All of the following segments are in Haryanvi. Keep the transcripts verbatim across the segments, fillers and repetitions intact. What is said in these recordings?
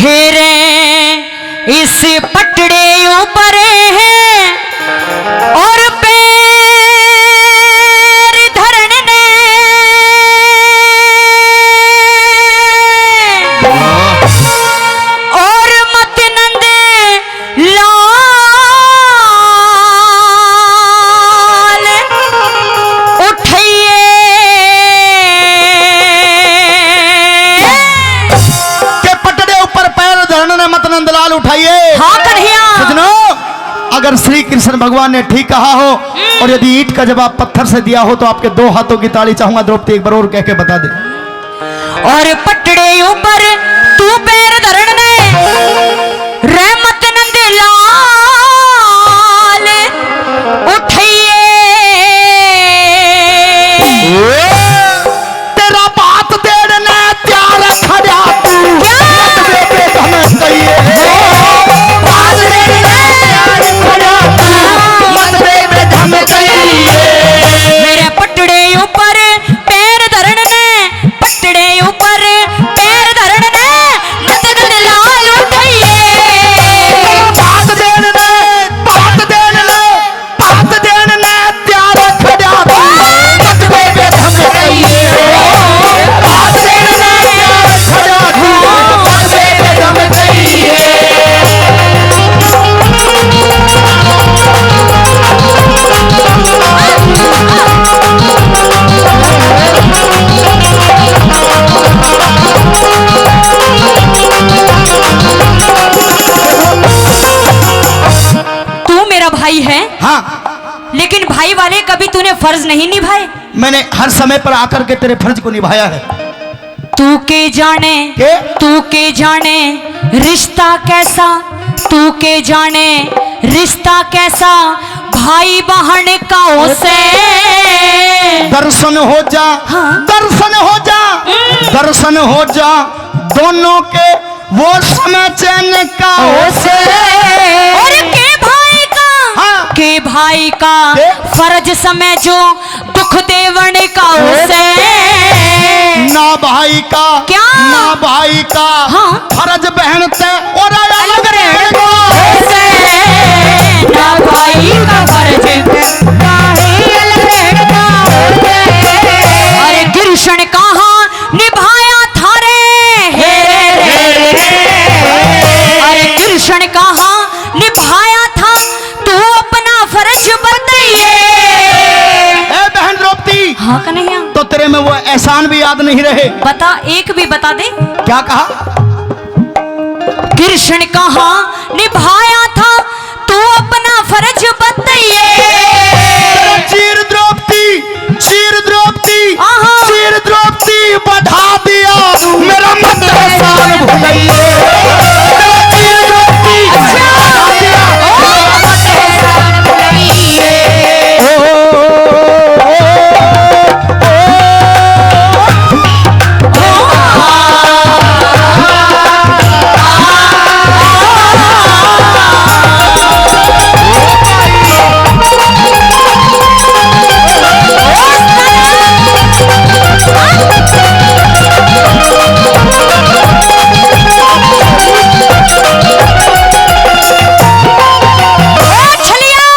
हेरे इस पटड़े ऊपर है और पैर धरण ने और मत नंद लाल उठाइए। के पटड़े ऊपर पैर धरण ने मत नंदलाल उठाइए। हाँ कन्हैया। सजनो, अगर श्री कृष्ण भगवान ने ठीक कहा हो और यदि ईंट का जवाब पत्थर से दिया हो तो आपके दो हाथों की ताली चाहूंगा। द्रौपदी एक बार और कह के बता दे। और पटड़े ऊपर तू पैर धरण ने रहमत नंद लाल उठाइए। तेरा बात देने ने तैयार खड़ा तू। क्या? मत दे बेधम चाहिए। बात देने ने तैयार खड़ा तू। मत दे बेधम चाहिए। मेरे पटड़े ऊपर पैर धरण ने, पटड़े ऊपर पैर धरण ने, मत नंद लाल उठाइए। बात देने ने, बात देने ने, बात देने ने तैयार खड़ा तू। मत दे बेधम चाहिए। बात देने ने तैयार खड़ा तू। मत दे बेधम चाहिए। तू मेरा भाई है, हाँ। लेकिन भाई वाले कभी तूने फर्ज नहीं निभाए। मैंने हर समय पर आकर के तेरे फर्ज को निभाया है। तू के जाने, के? तू के जाने रिश्ता कैसा, तू के जाने रिश्ता कैसा भाई बहन का हो से। दर्शन हो जा, हाँ। दर्शन हो जा, हम्म। दर्शन हो जा दोनों के वो समय चैन का हो से। और के भाई का, हाँ। के भाई का के? फर्ज समय जो दुख देवण का हो से। ना भाई का, क्या? ना भाई का हाँ। फर्ज बहन ते और अलग रहण का हो से। ना भाई का फर्ज, भाई अलग रहण का हो से। अरे कृष्ण कहाँ निभाया था रे, हे रे रे रे। अरे कृष्ण कहाँ निभाया था तू अपना फर्ज बताइए। ए बहन द्रौपदी, हाँ कन्हैया। तो तेरे में वो एहसान भी याद नहीं रहे? बता, एक भी बता दे। क्या कहा? कृष्ण कहाँ निभाया था तू अपना फर्ज बताइए। चीर द्रौपदी, चीर द्रौपदी, आहा। चीर द्रौपदी बढ़ा दिया, मेरा मत एहसान भुलाइए। चीर द्रौपदी बढ़ा दिया। ओ छलिया,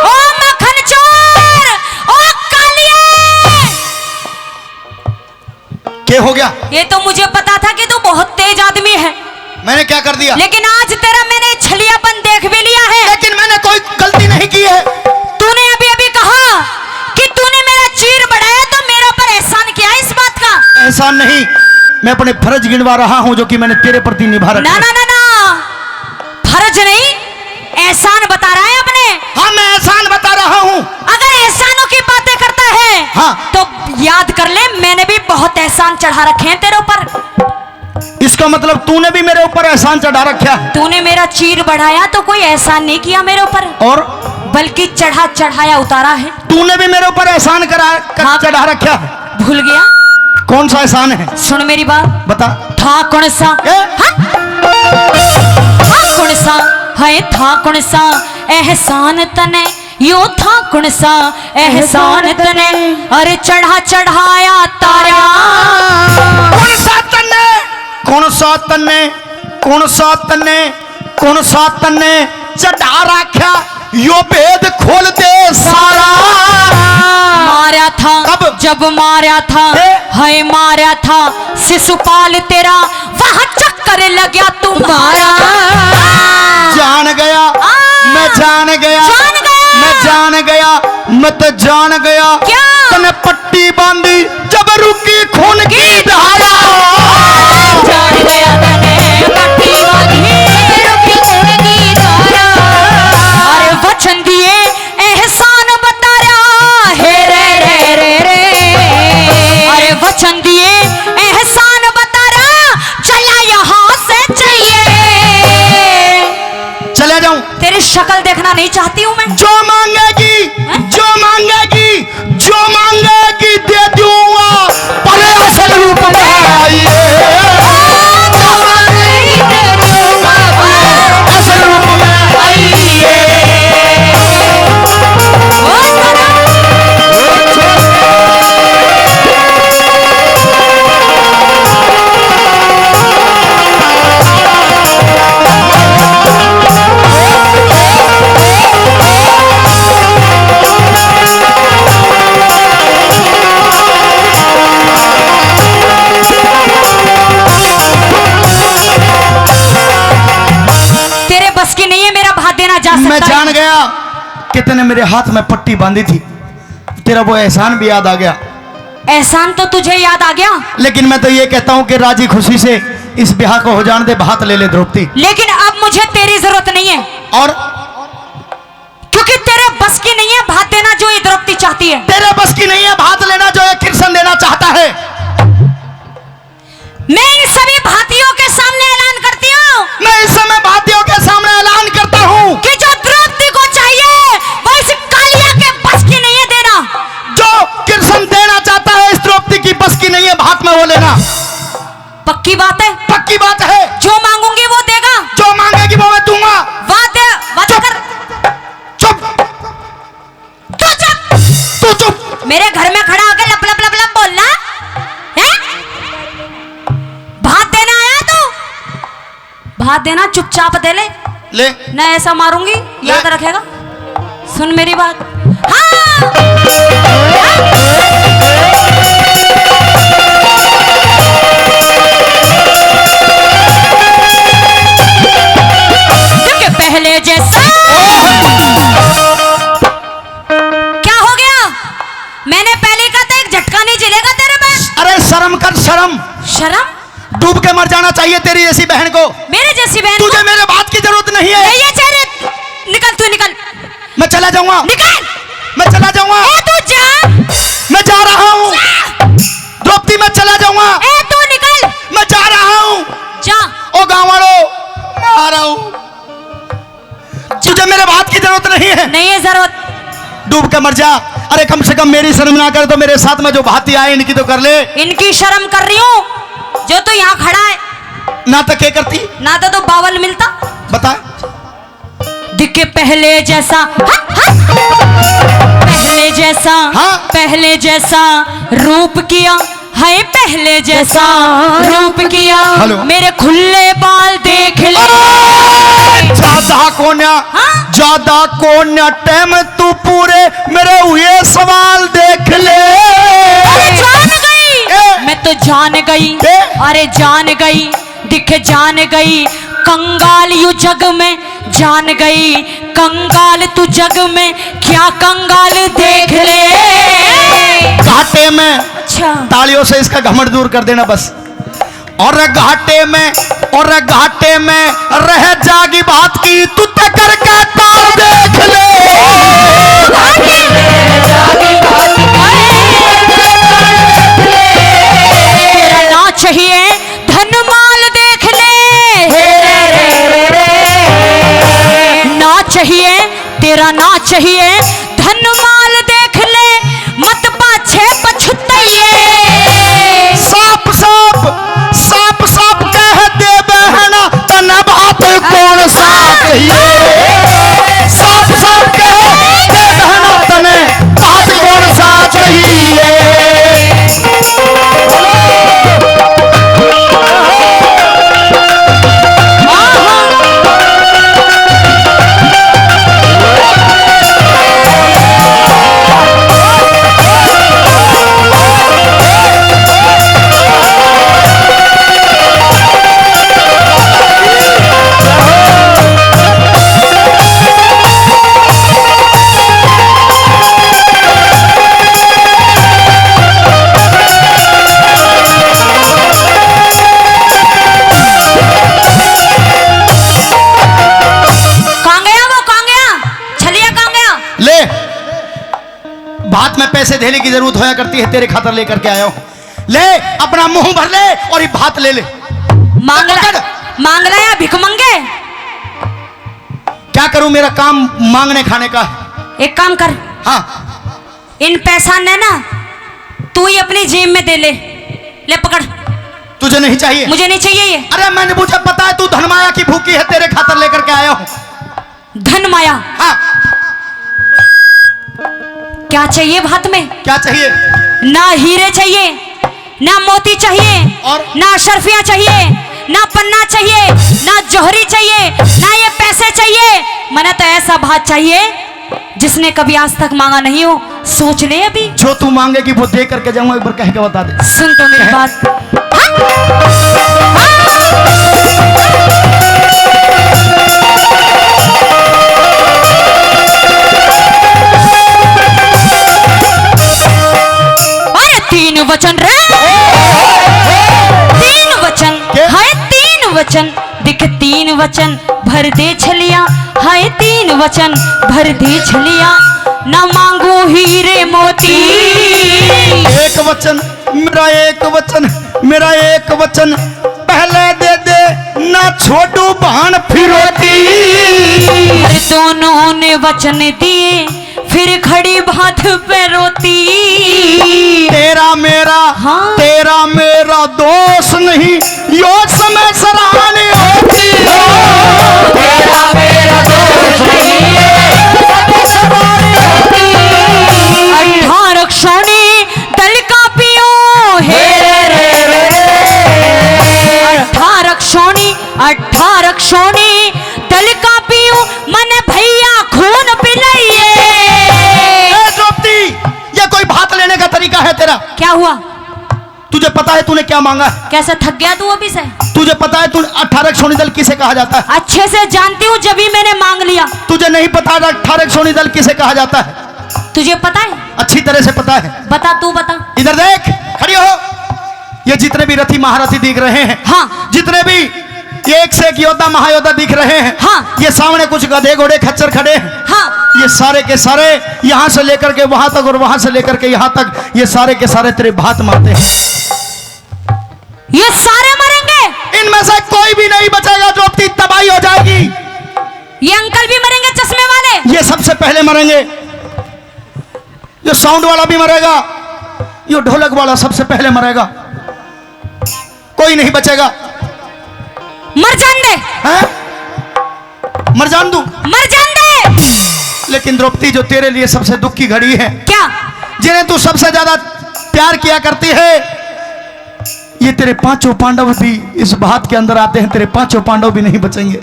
ओ मक्खन चोर, ओ कालिए। के हो गया? ये तो मुझे पता था कि तू बहुत तेज आदमी है। मैंने क्या कर दिया? लेकिन आज तेरा मैंने छलियापन देख भी लिया है। लेकिन मैंने कोई गलती नहीं की है। तूने अभी अभी कहा कि तूने मेरा चीर बढ़ाया तो मेरे ऊपर एहसान किया इस बात का। एहसान नहीं, मैं अपने फर्ज गिनवा रहा हूँ जो कि मैंने तेरे प्रति निभा रखे ना, हैं। ना, ना, ना, फर्ज नहीं, एहसान बता रहा है अपने। हाँ, मैं एहसान बता रहा हूँ। अगर एहसानों की बातें करता है, हाँ। तो याद कर ले, मैंने भी बहुत एहसान चढ़ा रखे हैं तेरे ऊपर। इसका मतलब तूने भी मेरे ऊपर एहसान चढ़ा रखा है। तूने मेरा चीर बढ़ाया तो कोई एहसान नहीं किया मेरे ऊपर, और? बल्कि चढ़ा चढ़ाया उतारा है। तूने भी मेरे ऊपर एहसान करा, कर, हाँ। चढ़ा रखा है। भूल गया? कौन सा एहसान है? सुन मेरी बात। बता। था कौन सा? ए? हाँ? था कौन सा? है था कौन सा एहसान तने? यो था कौन सा एहसान तने? अरे चढ़ा चढ़ाया तारा। कौन सा तने? कौन सा तने? कौन सा तन्ने, कौन सा तन्ने चढ़ा रखा, यो भेद खोल दे सारा। मारा था, कब? जब मारा था, ए? हाय मारा था शिशुपाल तेरा, वहाँ चक्कर लग्या तुम्हारा। जान गया, आ। मैं जान गया, जान गया। मैं जान गया, मैं तो जान गया। क्या? तने पट्टी बांधी जब रुकी खून की धारा। जान गया तने पट्टी बांधी रुकी खून की धारा। अरे वचन दिए एहसान बतारा, हे रे रे रे रे। अरे वचन दिए एहसान बतारा, चला यहाँ से चाहिए। चला जाऊं। तेरी शक्ल देखना नहीं चाहती हूँ मैं। जो मांगेगी, हैं? जो मांगेगी, जो मांगेगी दे दूंगा, पर असल रूप में आइए। असल रूप में आइए। तेरे बस की नहीं है मेरा भात देना, जा सकता मैं है। जान गया कि तूने मेरे हाथ में पट्टी बांधी थी, तेरा वो एहसान भी याद आ गया। एहसान तो तुझे याद आ गया। लेकिन मैं तो ये कहता हूँ कि राजी खुशी से इस ब्याह को हो जान दे, भात ले ले द्रौपदी। लेकिन अब मुझे तेरी जरूरत नहीं है। और? क्योंकि तेरे बस की नहीं है भात देना जो ये द्रौपदी चाहती है। तेरे बस की नहीं है भात लेना जो ये कृष्ण देना चाहता है। मैं इन सभी भातियों के सामने ऐलान करती हूँ। मैं इस समय भातियों के सामने ऐलान करता हूँ। कि जो द्रौपदी को चाहिए, वो इस कालिया के बस की नहीं है देना। जो कृष्ण देना चाहता है, इस द्रौपदी की बस की नहीं है भात में वो लेना। पक्की बात है? पक्की बात है। जो मांगूंगी वो देगा। जो मांगेगी वो मैं दूंगा। वादे, वादा चुप। कर। चुप। तू चुप। तू चुप। मेरे घर में खड़ा होकर लप लप लप लप बोलना है? भात देना आया तू? भात देना, चुपचाप दे ले। ले। ना ऐसा मारूंगी, ले। याद रखेगा। सुन मेरी बात। हाँ। क्योंकि पहले जैसा क्या हो गया? मैंने पहले कहा था, एक झटका नहीं झेलेगा तेरे में। अरे शर्म कर, शर्म। शर्म? डूब के मर जाना चाहिए तेरी जैसी बहन को। मेरे जैसी बहन को? तुझे मेरे बात की जरूरत नहीं है। नहीं है, चले, निकल तू, निकल। मैं चला जाऊंगा। निकल। मैं चला जाऊंगा। ए, तू जा। मैं जा रहा हूँ। जा। द्रौपदी, मैं चला जाऊंगा। ए, तू निकल। मैं जा रहा हूँ। जा। ओ गाँव वालों, मैं आ रहा हूँ। तुझे मेरे बात की जरूरत नहीं है। नहीं है जरूरत। डूब के मर जा। अरे, कम से कम मेरी शर्म ना करे तो मेरे साथ में जो भाती आए, इनकी तो कर ले। इनकी शर्म कर रही हूँ, जो तू यहाँ खड़ा है। ना तो क्या करती? ना तो तू बावल मिलता। बता। दिखे पहले जैसा, हाँ, हाँ। पहले जैसा, हाँ। पहले जैसा रूप किया। हाय पहले जैसा रूप किया। हेलो। मेरे खुले बाल देख ले। ओए, ज्यादा कोन्या, हाँ? ज्यादा कोन्या टाइम तू पूरे मेरे हुए सवाल देख ले। अरे जान गई, ए? मैं तो जान गई। ए? अरे जान गई, दिख जान गई, कंगाल यू जग में जान गई, कंगाल तू जग में क्या कंगाल देख ले। घाटे में अच्छा। तालियों से इसका घमंड दूर कर देना बस। और घाटे में, और घाटे में रह जागी बात की, तू तो करके ताल देख ले। तेरा ना चाहिए धन माल देख ले, ना चाहिए, तेरा ना चाहिए धन माल देख ले, मत पाछे पछताइए। साफ साफ, साफ साफ कह दे बहना, तने बात कौन सा कहिए? साफ साफ कह दे बहना, तने बात कौन सा कहिए? ऐसे धेली की जरूरत होया करती है, तेरे खातर लेकर के आया हूँ। ले, अपना मुंह भर ले और ये भात ले ले। मांग रहा, पकड़। मांग रहा है भिख मंगे। क्या करूं, मेरा काम मांगने खाने का है। एक काम कर। हाँ। इन पैसा ने ना तू ही अपनी जेब में दे ले। ले पकड़। तुझे नहीं चाहिए? मुझे नहीं चाहिए ये। अरे मैंने, मुझे पता है तू धनमाया की भूखी है, तेरे खातर लेकर के आया हूँ। धन माया। हाँ। क्या चाहिए भात में? क्या चाहिए? ना हीरे चाहिए, ना मोती चाहिए, और? ना अशरफियां चाहिए, ना पन्ना चाहिए, ना जौहरी चाहिए, ना ये पैसे चाहिए। मने तो ऐसा भात चाहिए जिसने कभी आज तक मांगा नहीं हो। सोच ले अभी। जो तू मांगेगी वो दे करके जाऊंगा, एक बार कह के बता दे। सुन तो मेरी बात। अरे तीन वचन रे, तीन वचन। क्या? हाय तीन वचन। दिख तीन वचन भर दे छलिया, हाय तीन वचन भर दे छलिया, ना मांगू हीरे मोती। एक वचन, मेरा एक वचन, मेरा एक वचन, पहले दे दे, ना छोड़ू भाण फिरौती। अरे दोनों ने वचन दिए, फिर खड़ी भात पे रोती। तेरा मेरा, हाँ। तेरा मेरा दोष नहीं, यो समय सराहनी होती। तेरा मेरा दोष नहीं है, समय सराहनी होती। अठारह सोनी दल का पियो, हे रे रे रे रे। अठारह सोनी, अठारह सोनी दल का पियो, मन भैया खून पिलाइए। ए द्रौपदी, ये कोई भात लेने का तरीका है तेरा? क्या हुआ? तुझे पता है तूने क्या मांगा है? कैसे थक गया तू अभी से? तुझे पता है तू अठारह सोनी दल किसे कहा जाता है? अच्छे से जानती हूँ, जब ही मैंने मांग लिया। तुझे नहीं पता अठारह सोनी दल किसे कहा जाता है? तुझे पता है? अच्छी तरह से पता है। बता, तू बता। इधर देख, खड़ी हो। ये जितने भी रथी महारथी दिख रहे हैं, हाँ। जितने भी एक से एक योद्धा महायोद्धा दिख रहे हैं, हाँ। ये सामने कुछ गधे घोड़े खच्चर खड़े हैं, हाँ। ये सारे के सारे यहाँ से लेकर के वहां तक और वहां से लेकर के यहाँ तक, ये सारे के सारे तेरे भात मारते हैं। ये सारे मरेंगे। इनमें से कोई भी नहीं बचेगा, द्रौपदी तबाही हो जाएगी। ये अंकल भी मरेंगे चश्मे वाले। ये सबसे पहले मरेंगे। ये साउंड वाला भी मरेगा, ये ढोलक वाला सबसे पहले मरेगा, कोई नहीं बचेगा। मर जान दे। हैं? मर जान दूं? मर जान दे। लेकिन द्रौपदी, जो तेरे लिए सबसे दुख की घड़ी है, क्या? जिन्हें तू सबसे ज्यादा प्यार किया करती है, ये तेरे पांचों पांडव भी इस भात के अंदर आते हैं, तेरे पांचों पांडव भी नहीं बचेंगे।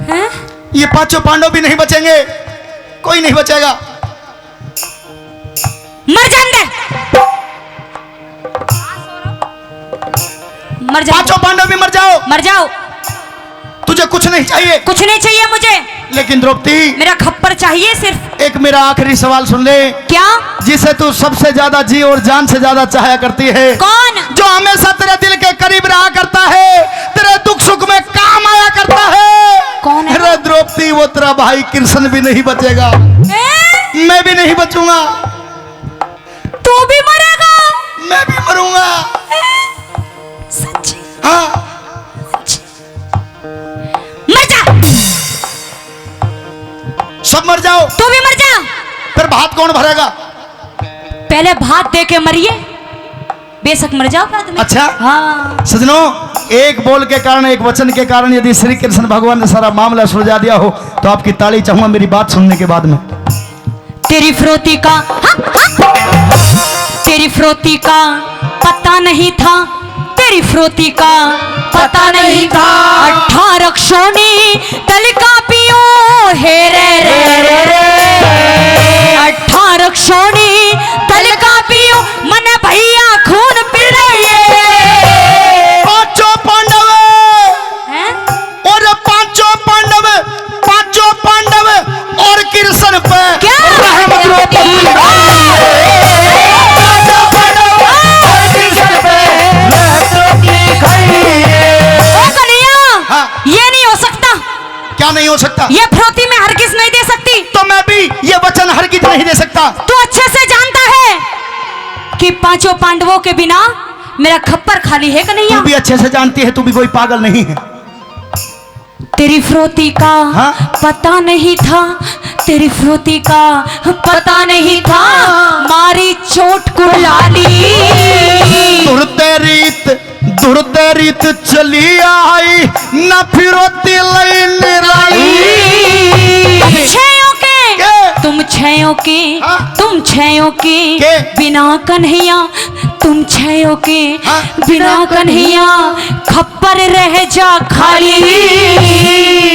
हैं? ये पांचों पांडव भी नहीं बचेंगे, कोई नहीं बचेगा। मर जान दे। मर जाओ। पांचों पांडव भी मर जाओ। मर जाओ। तुझे कुछ नहीं चाहिए। कुछ नहीं चाहिए मुझे। लेकिन द्रौपदी, मेरा खप्पर चाहिए सिर्फ। एक मेरा आखिरी सवाल सुन ले। क्या? जिसे तू सबसे ज्यादा जी और जान से ज्यादा चाहा करती है। कौन? जो हमेशा तेरे दिल के करीब रहा करता है, तेरे दुख सुख में काम आया करता है। कौन है? अरे द्रौपदी, वो तेरा भाई कृष्ण भी नहीं बचेगा। ए? मैं भी नहीं बचूंगा। तू भी मरेगा। मैं भी मरूंगा। ए? सच्ची? हाँ। सच्ची। मर जा। सब मर जाओ। तू भी मर जा। फिर भात कौन भरेगा? पहले भात दे के मरिए, बेशक मर जाओ बाद में। अच्छा। हाँ। सजनों, एक बोल के कारण, एक वचन के कारण यदि श्री कृष्ण भगवान ने सारा मामला सुलझा दिया हो, तो आपकी ताली चाहूंगा मेरी बात सुनने के बाद में। तेरी फिरौती का, हाँ, हाँ। तेरी फिरौती का पता नहीं था, तेरी फिरौती का पता नहीं था। अठारह सोनी तल का पियो, हे रे रे रे रे। अठारह सोनी तल का पियो, मन भैया खून पिलाइए। पांचों पांडव। हैं? और पांचों पांडव, पांचों पांडव और कृष्ण पे क्या? रहमत रोती। पांचों पांडव और कृष्ण पे रहमत रोती खड़ी है। ओ कन्हैया, हाँ। ये नहीं हो सकता। क्या नहीं हो सकता? ये फिरौती मैं हरगिज नहीं दे सकती। तो मैं भी ये वचन हरगिज नहीं दे सकता। तू अच्छे से जानता है कि पांचों पांडवों के बिना मेरा खप्पर खाली है, कन्हैया। तू भी अच्छे से जानती है, तू भी कोई पागल नहीं है। तेरी फिरौती का हाँ? पता नहीं था, तेरी फिरौती का पता नहीं था, मारी चोट कुल्हाड़ी। धुरते रीत, धुरते रीत चली आई, ना फिरौती लई निराई। तुम छयों के, के? तुम छयों के, हाँ? तुम छयों के के? बिना कन्हैया, तुम छयों के हाँ? बिना कन्हैया खप्पर रह जा खाली।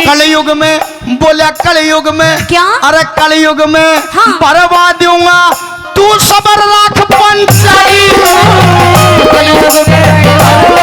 कलयुग में बोला, कलयुग में। क्या? अरे कलयुग में हाँ। भरवा दूंगा, तू सबर रख पंचाली। कलयुग में